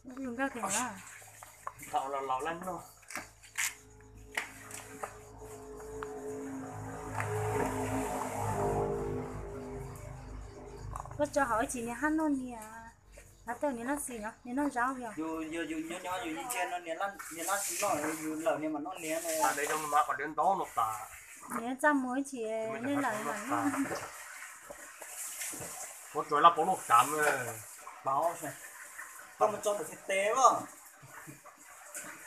Zoo nkauj tiag na. Thaum los laus laj noj. Koj tso hauv ib chim niag hab noj niag, hab tawm niag laj xis no, niag noj zaub yog. Yus, yus, yus nyob nyob yus yeej ntsia no niag laj xis noj, yus lawm niag mam noj niag. Tam no zoo mas qhov diav ntaub no tas. Niag txaj muag ib chim nej lawm mam noj. Muab tsuav laj paub lub kav. Paub, koj mus tso ntawm txhais tes os.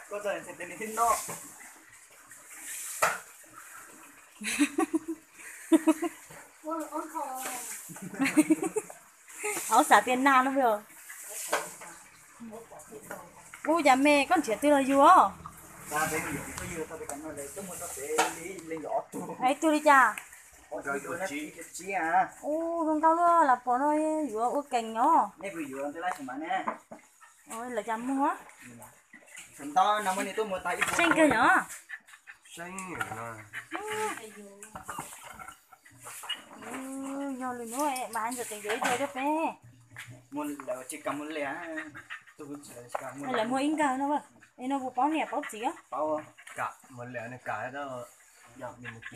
Koj tso ntawm txhais tes nws thiaj noj. Aub xav tias nag no. Ub, cas me koj nrhiav twg los yug os? Ib tug li cas? Ub, zoo nkauj luaj, los pom no yuav ua kees os. Lawv cas muag. Seej kawg yom. Yog li no mas ntxawm teem yuav ib co coj peb. Lawv muag ib nkawg no, es no puas paub niam paub txiv?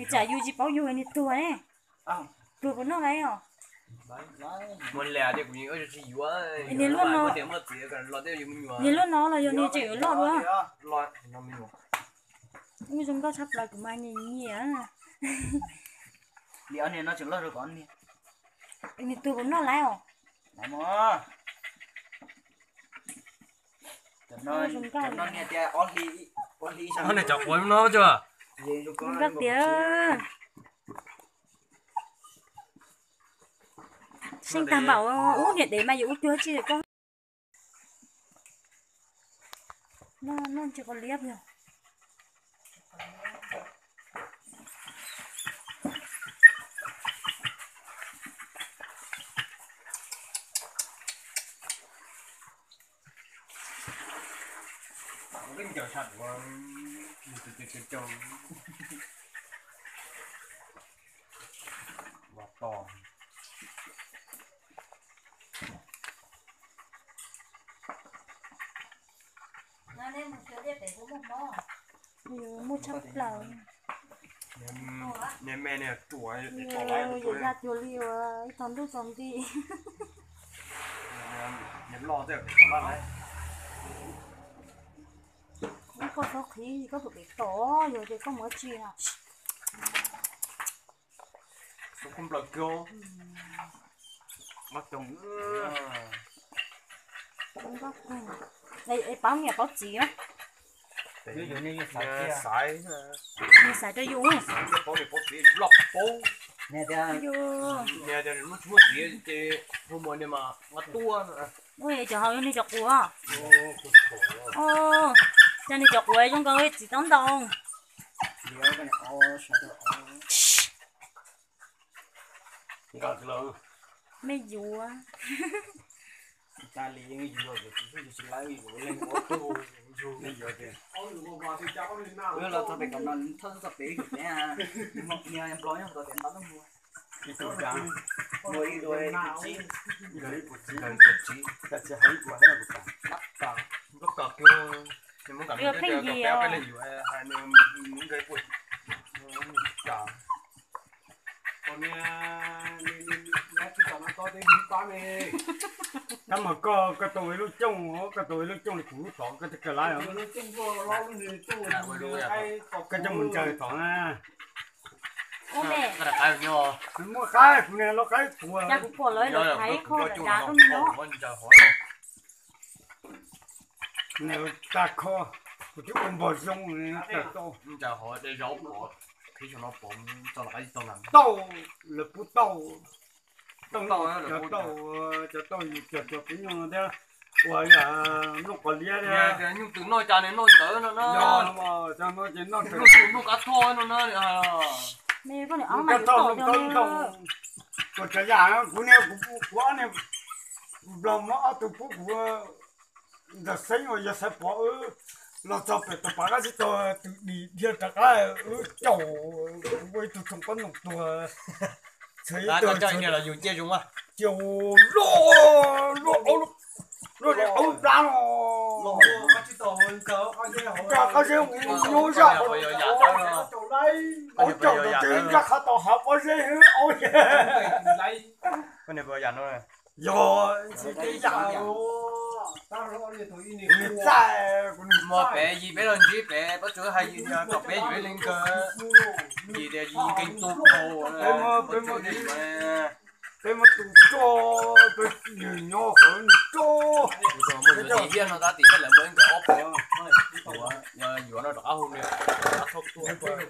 Es tsam yus tsis paub yug niag tuag ne. Tuag puas noj lawm os? Niag luaj no, niag luaj no los yog niag tseem yuav loj dua? Ub, zoo nkauj tshaj plaws kuv mas nyiam nyiam. Niag tuag puas noj lawm os? Niag cov quav no tiag. Seej tag npaum, ub, niam dev mas yuav ua cuag tsi koj. Noj ntsis qos liab yog. Muaj tshaj plaws. Niag me niag ruam, yuav ya cuag li uas ib tog ntuj tsaus nti. Niag loj tej laj lawm. Koj txhob qhib, koj tus pem tom, yog tias koj mus ua tsi na. Paub niam paub txiv. Xaiv rau yus. Cov hauv yog niag cov quav. Cov niag cov quav zoo nkaus txiv taub ntoo. Me yuav. Pheej yig. Tab mas koj, koj tau ib lub cooj, koj tau ib lub cooj li kuv lub tod, koj thiaj kawg lab os. Koj coj mus ntsaws tod na. Muaj qaib, kuv niag lub qaib tuag. Niag tas kho, kuv twb ua npog zoo tawm tau. Tau, lawv pub tau. Tau, cov tau, cov tau yus cog cov pub nyuj thiab. Ua yam nplooj qos liab thiab. Nyuj twm noj cas nws noj ntawd no na. Noj twm noj qab thoj no na. Noj qab thoj, noj qab ntoo. Ua cov yam kuv niag, kuv, kuv ob niag nplog muab ob tug pub kuv ntawm Xeeb uas yog Xaiv Pov wb los txog pem tus pas qab tsib taug twm dim dhia rov qab wb caum kuv ua ib tug tsoom pob ntoo tuag. Txhawm ib tug, cia luaj, luaj aub, luaj aub plab no. Qab zeb nyob zaj, ua caum tau tsev nraj qhov tau hav pob zeb hwb. Yog, tsis teb yam li. Mos pem yim peb los ntsib pem, pob tsuas hais yim kom peb yuav ib leeg kawg. Yim tias yim nkees tu hau, peb muab tus tso, peb nws nyob qhov nws tso. Yim thiab no tab tim thiab lawv muaj ib nkees ob puas, yog yuav no rov qab hu nws, rov qab thauj tuaj.